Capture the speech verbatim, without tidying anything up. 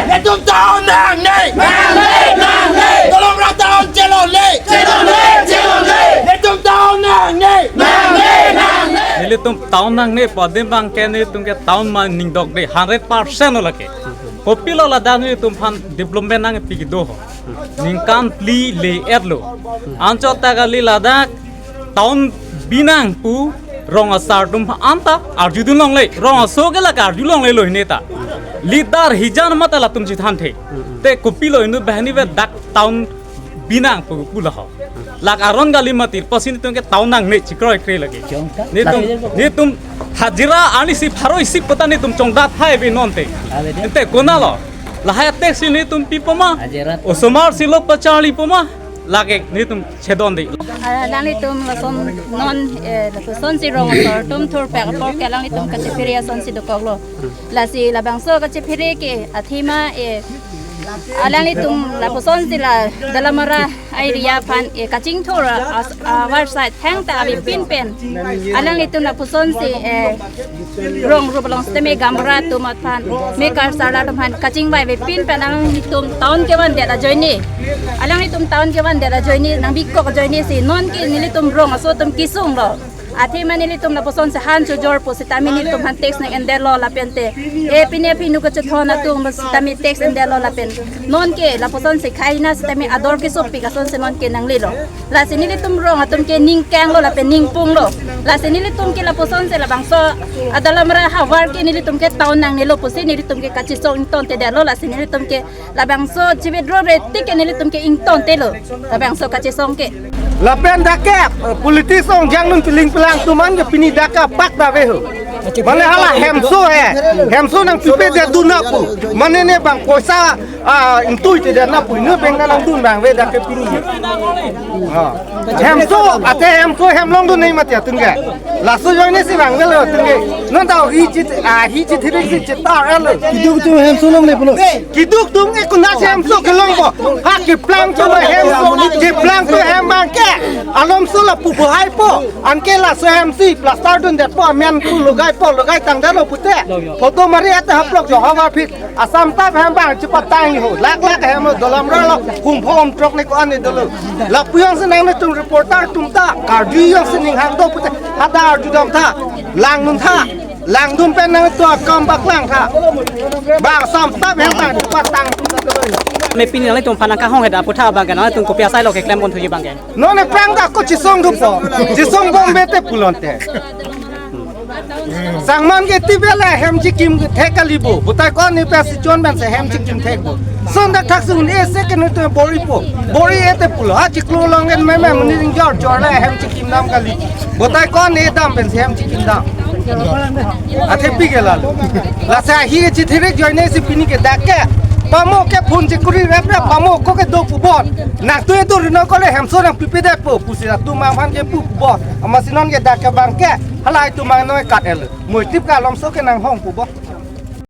Netum town nangne. Nangne, nangne. Dolamara town chelongle. Chelongle, chelongle. Netum town nangne. Nangne, nangne. Nelitum town nangne pu adim abang ke nelitum ke town ma ningdokde hundred percent lo lake. Kopilo ladak nelitum aphan development nangpi kedo ho. Ningkan phli le-etlo. Anchot ta kali ladak town binong pu rong asar atum anta arjudun longle, rong aso ke lake arju longle lo hini ta. Leader hijan mate latum chethanthe. Te kopilo inut banghini ave dak town binong pu pu laho. Lake aron kali mati pusi nelitum ke town nangne chikroikre lake. Netum, netum hajira arnisi pharo isi puta netum chongdat hai ave non te. Ante konatlo? Lahai tax si netum pipo ma? Hajira. Osomar si lok pacharlipo ma? Lake netum chedonde. Alanglitum lason non, eh, lasonsi rong asar atum thurpek apor ke alanglitum kachephere asonsi dokoklo. Lasi labangso kachephere ke athema, eh, alanglitum lapusonsi la Dolamara area aphan, eh, kachingthur as, ah, website hang ta avepin pen. Alanglitum lapusonsi, eh, rong rup along sitame gaonbura atum aphan, mekar sarla atum aphan kachingvai avepin pen alanglitum town kevandet ajoine. Alanglitum town kevandet ajoine, nangbikok ajoine si non ke nelitum rong aso atum kesunglo. Athema nelitum lapusonsi han chojor pusitame nelitum aphan tax nang-endetlo lapen te. E pine phinu kachethon atum pusitame tax endetlo lapen. Non ke lapusonsi khai na sitame ador kesopik asonsi non ke nanglelo. Lasi nelitum rong atum ke ningkanglo lapen ningpunglo. Lasi nelitum ke lapusonsi labangso a Dolamara havar ke nelitum ke town nangnelo pusi nelitum ke kachesong ingtontedetlo, lasi nelitum ke labangso chividro retik ke nelitum ke ingtontelo. Labangso kachesong ke. Lapen dak ke, eh, politics ong jang nun piling pilang atum an ke pini dak ke pak ta ave ho. Mane hala hemso he. Hemso nangpipedet dun na pu. Mane ne bang poisa, ah, ingtuitedet na pu. Inut abang nangdun abang ave dak ke pini. Ah. Hemso, ate hemso hem longdun nei mati atum ke. Laso ajoine si vangvelo atum ke. Non ta hi chit, ah, hi chit hirik si chit ta alo. Keduk atum hemso longle pulo. Keduk atum ke konat hemso kelongpo. Ha keplang atum hemso. Keplang atum hem abang ke. Alomso lapu bohaipo. Anke laso hem si plaster dundetpo, amen pu logaipo, logai tangdetlo pute. Photo mari ate haplok jo havar phit. Assam ta hem abang chepatang ho. Lak lak hem lo Dolamara lo. Hum phom trok ne ko-an ne dolo. Lapu jongsi nangtum reporter atum ta. Karju jongsi ning hang do pute. Hadak arjudam tha. Langdun tha. Langdun pen nangtum akam paklang tha. Bang Assam ta hem abang chepatang. Mepini nanglitum aphan nangkahong heda aphuthak abang ke nanglitum kopi asailo keklem ponthuji abang ke. Non aphrang ta ako chesong dopo. Chesong bom ave te pulote. Sangman ke tibela hem chikim thek kali bo. Botai ko-an ne pa si chon ban se hem chikim thek bo. Son dak thak sun e se ke nangtum boripo. Bori e te pulo. Ha chiklo long en meme muni ring jor jor la hem chikim dam kali. Botai ko-an ne dam pen se hem chikim dam. Athe pi ke lalo. Lasi hi ke chithirik ajoine si pini ke dak ke. Pamo ke phone chikuri rep rep pamo ko ke do pubon. Nangtum edu rino ko le hemso nangpipedetpo pusi latum aphan ke pu pubon. Amatsi non ke dak ke abang ke. Halai atum abang noi kat el. Moitip ke alomso ke nanghong pubon.